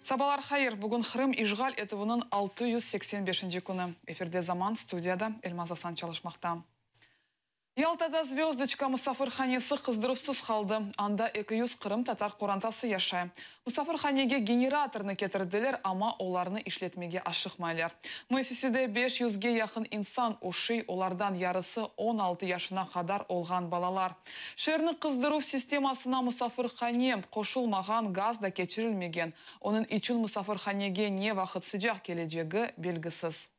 Sabalar hayır! Bugün Qırım işğal etüviniñ 685 künü. Efirde Zaman, studiyada Elmaz Asan çalışmaqta. Yaltada Zvezdoçka musafirhanesi qızdıruvsız qaldı. Anda 200 qırımtatar qorantası yaşay. Musafirhanege generatornı ketirdiler, amma olarnı işletmege aşıqmaylar. Müessisede 500ge yaqın insan üşüy, olardan yarısı 16 yaşına qadar olğan balalar. Şeerniñ qızdıruv sistemasına musafirhane qoşulmağan, gaz da keçirilmegen. Onıñ içün musafirhanege ne vaqıt sıcaq kelecegi belgisiz.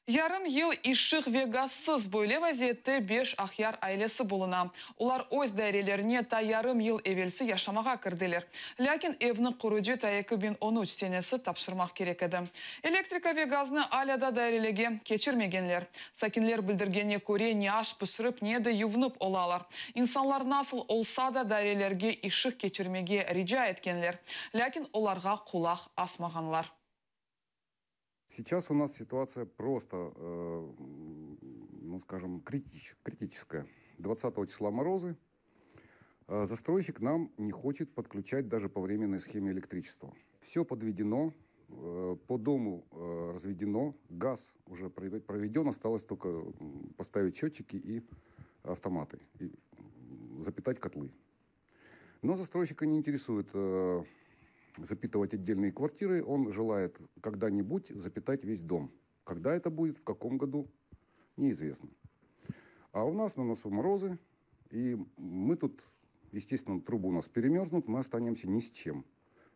Yarım yıl ışıq ve gazsız böyle vaziyette beş Aqyar ailesi buluna. Olar öz dairelerine ta yarım yıl evelsi yaşamağa kirdiler. Lâkin evni qurucı ta 2013 senesi tapşırmaq kerek edi. Elektrika ve gaznı alâ da dairelerge keçirmegenler. Sakinler bildirgenine köre ne aş pişirip, ne de yuvunıp olalar. İnsanlar nasıl olsa da dairelerge ışıq keçirmege rica etkenler. Lâkin olarğa qulaq asmağanlar. Сейчас у нас ситуация просто, э, ну скажем, критич, критическая. 20 числа морозы. Э, застройщик нам не хочет подключать даже по временной схеме электричество. Все подведено, э, по дому разведено, газ уже проведен, осталось только поставить счетчики и автоматы, и запитать котлы. Но застройщика не интересует запитывать отдельные квартиры, он желает когда-нибудь запитать весь дом. Когда это будет, в каком году, неизвестно. А у нас на носу морозы, и мы тут, естественно, трубы у нас перемерзнут, мы останемся ни с чем.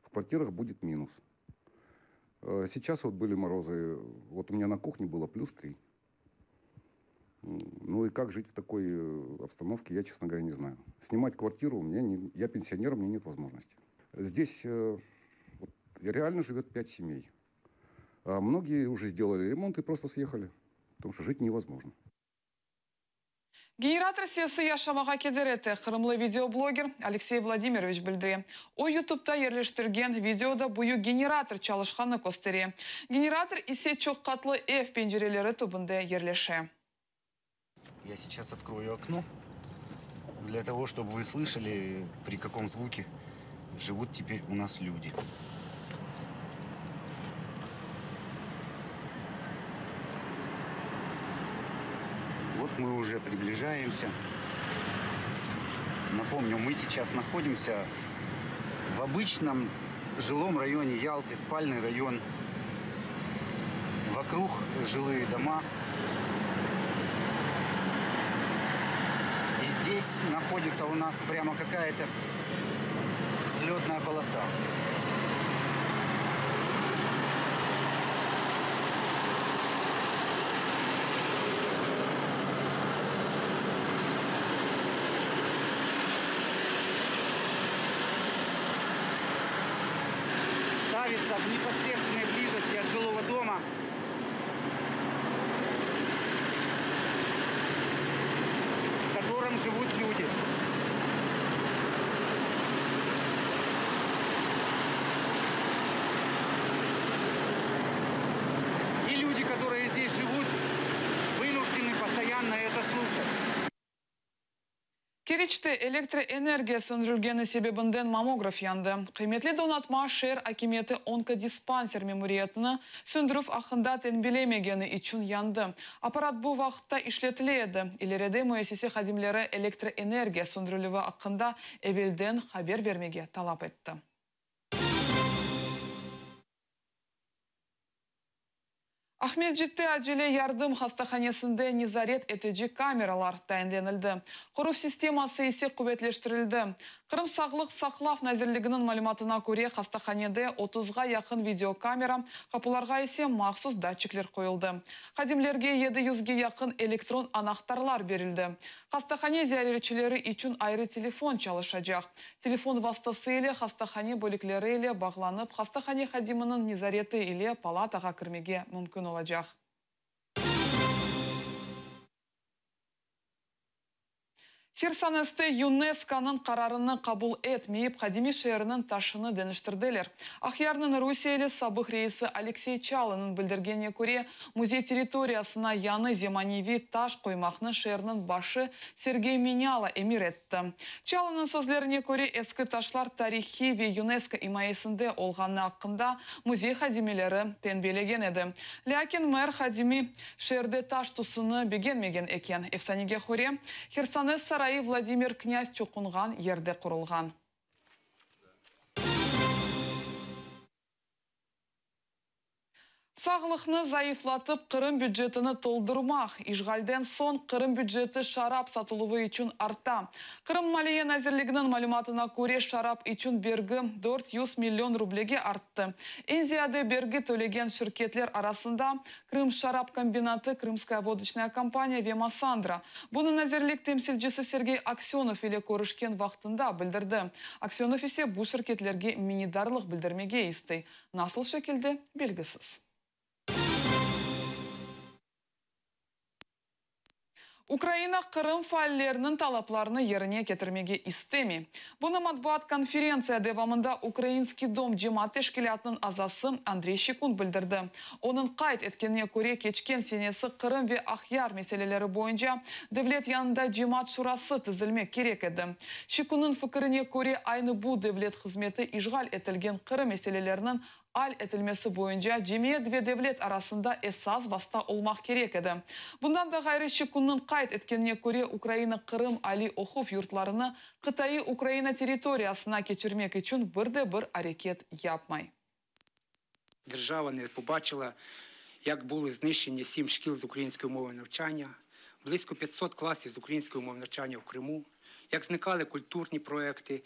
В квартирах будет минус. Э, сейчас вот были морозы, вот у меня на кухне было плюс 3. Ну и как жить в такой э, обстановке, я, честно говоря, не знаю. Снимать квартиру у меня не, я пенсионер, у меня нет возможности. Здесь э, вот, реально живет пять семей. А многие уже сделали ремонт и просто съехали, потому что жить невозможно. Generator sesi yaşamağa keder ete qırımlı videobloger Aleksey Vladimiroviç bildire. O YouTube'da yerleştirgen videoda büyük generator çalışqanı köstere. Generator ise çoq qatlı ev pencereleri tübünde yerleşe. Я сейчас открою окно для того, чтобы вы слышали, при каком звуке живут теперь у нас люди. Вот мы уже приближаемся. Напомню, мы сейчас находимся в обычном жилом районе Ялты, спальный район. Вокруг жилые дома. И здесь находится у нас прямо какая-то взлетная полоса. Ставится в непосредственной близости от жилого дома. В котором живут люди. И люди, которые здесь живут, вынуждены постоянно это слушать. Keriçte elektroenergiya söndürilgeni sebebinden mammograf yandı. Qıymetli donatma şeer akimiyeti onkodispanser memuriyetini söndürüv aqqında tenbilemegeni içün yandı. Apparat bu vaqıtta işletile edi. İleride müessise hadimleri elektroenergiya söndürilüvi aqqında evelden haber bermege talap etti. Aqmescitte acele yardım hastahanesinde nezaret etici kameralar tayinlenildi. Qoruv sisteması ise quvetleştirildi. Qırım Sağlıq saqlav nazirliginiñ malümatına köre, hastahanede 30ğa yaqın videokamera, qapularğa ise mahsus datçikler qoyuldı. Hadimlerge 700ge yaqın elektron anahtarlar berildi. Hastahane ziyaretçileri içün ayrı telefon çalışacaq. Telefon vastası ile hastahane bölükleri ile bağlanıp, hastahane hadiminiñ nezareti ile palatağa kirmege mümkün olacaq. Hersoneste YUNESKOnıñ qararını qabul etmeyip, qadimiy şeerniñ taşını deñiştirdiler. Aqyarnıñ rusiyeli sabıq reisi Aleksey Çalınıñ bildirgenine köre, müzey territoriyasına yañı zemaneviy taş qoymaqnı şeerniñ başı Sergey Menâlo emir etti. Çalınıñ sözlerine köre, eski taşlar tarihiy ve YUNESKO imayesinde olğanı aqqında müzey hadimeleri tenbiyelegen edi. Lâkin mer hadimi şeerde taş tüsüni begenmegen eken. Efsanege köre, Hersones sarayı Vladimir knâz çoqunğan yerde qurulğan. Sağlıqnı zayıflatıp, Qırım bücetini toldurmaq. İşğalden soñ Qırım büceti şarap satıluvı içün arta. Qırım Maliye nazirliginiñ malümatına köre, şarap içün bergi 400 million rublege arttı. Eñ ziyade bergi tölegen şirketler arasında, Krım şarap kombinatı, Krımskaya vodoçnaya kompaniya ve Massandra. Bunı nazirlik temsilcisi Sergey Aksönov ile körüşken vaqtında bildirdi. Aksönov ise bu şirketlerge minnetdarlıq bildirmege istey. Nasıl şekilde, belgisiz. Ukraina Qırım faalleriniñ talaplarını yerine ketirmege istemey. Bunı matbuat konferentsiya devamında Ukrainskiy dom cemaat teşkilâtınıñ azası Andrey Şçekun bildirdi. Onıñ qayd etkenine köre, keçken senesi Qırım ve Aqyar meseleleri boyunca devlet yanında Cemaat şurası tizilmek kerek edi. Şçekunnıñ fikirine köre, aynı bu devlet hızmeti işğal etilgen Qırım meseleleriniñ al etilmesi boyunca cemiyet ve devlet arasında esas vasta olmaq kerek edi. Bundan da ğayrı, Şçekunnıñ qayd etkenine köre, Ukraina Qırım aliy oquv yurtlarını qıtaiy Ukraina territoriyasına keçirmek içün bir de bir areket yapmay. Держава не побачила, як були знищені сім шкіл з української мови навчання, близько 500 класів з української мови навчання в Криму, як зникали культурні проекти,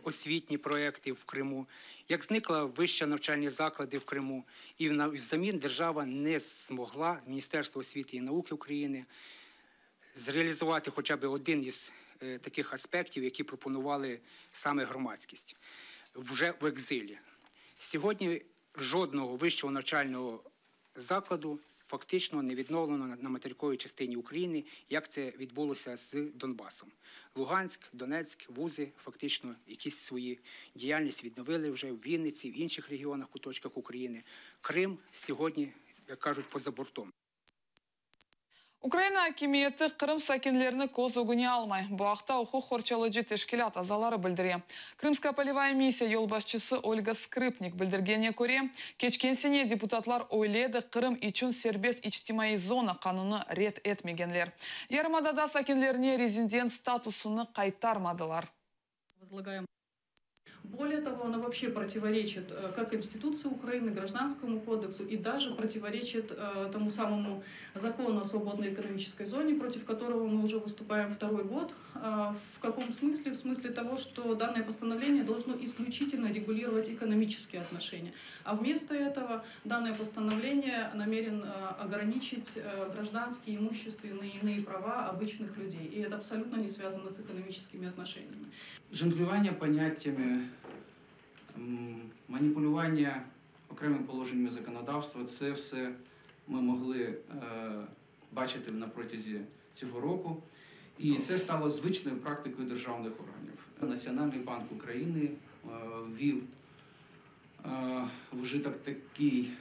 освітні проекти в Криму, як зникла вищі навчальні заклади в Криму. І взамін держава не змогла, Міністерство освіти і науки України, зреалізувати хоча б один із таких аспектів, які пропонували саме громадськість вже в екзилі. Сьогодні жодного вищого навчального закладу фактично не відновлено на материковій частині України, як це відбулося з Донбасом. Луганськ, Донецьк, вузи фактично якісь свої діяльність відновили вже в Вінниці, в інших регіонах, куточках України. Крим сьогодні, як кажуть, поза бортом. Ukraina akimiyeti Qırım sakinlerini köz ögüne almay. Bu aqta uquq qorçalayıcı teşkilât azaları bildire. Krımskaya polevaya missiya yolbaşçısı Olga Skrıpnik bildirgenine köre, keçken sene deputatlar öyle de Qırım içün serbest içtimaiy zona qanunı red etmegenler. Yarımadada sakinlerine rezident statusını qaytarmadılar. Более того, оно вообще противоречит э, как Конституции Украины, Гражданскому кодексу и даже противоречит э, тому самому закону о свободной экономической зоне, против которого мы уже выступаем второй год. Э, в каком смысле? В смысле того, что данное постановление должно исключительно регулировать экономические отношения. А вместо этого данное постановление намерен ограничить гражданские, имущественные и иные права обычных людей. И это абсолютно не связано с экономическими отношениями. Жонглювання поняттями, маніпулювання окремими положеннями законодавства це все ми могли е, бачити на протязі цього року. І це стало звичною практикою державних органів. Національний банк України е, ввів е, в ужиток такий,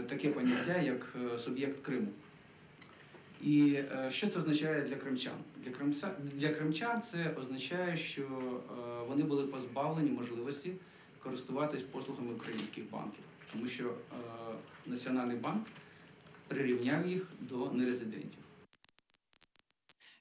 таке поняття, як суб'єкт Криму. І що це означає для кримчан? Для, кримця, для кримчан це означає, що вони були позбавлені можливості користуватись послугами українських банків, тому що е, Національний банк прирівняв їх до нерезидентів.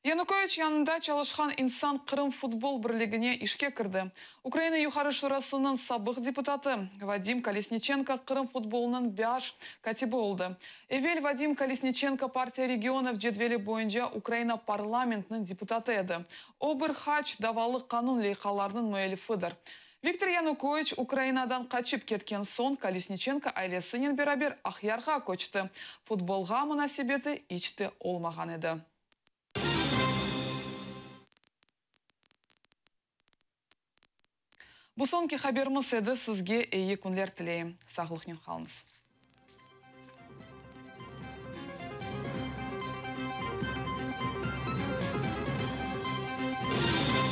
Yanukoviç yanında çalışqan insan Qırım futbol birligine işke kirdi. Ukraina Yuqarı Şurasınıñ sabıq deputatı Vadim Kolesniçenko Qırım futbolınıñ baş kâtibi oldı. Evel Vadim Kolesniçenko Partiya regionov cedveli boyunca Ukraina parlamentiniñ deputatı edi. O bir qaç davalı qanun leyhalarınıñ müellifidir. Viktor Yanukoviç Ukrainadan qaçıp ketken soñ Kolesniçenko ailesinen beraber Aqyarğa köçti. Futbolğa munasebeti iç te olmağan edi. Bu soñki haberimiz edi. Sizge eyi künler tileyim. Sağlıqnen qalıñız.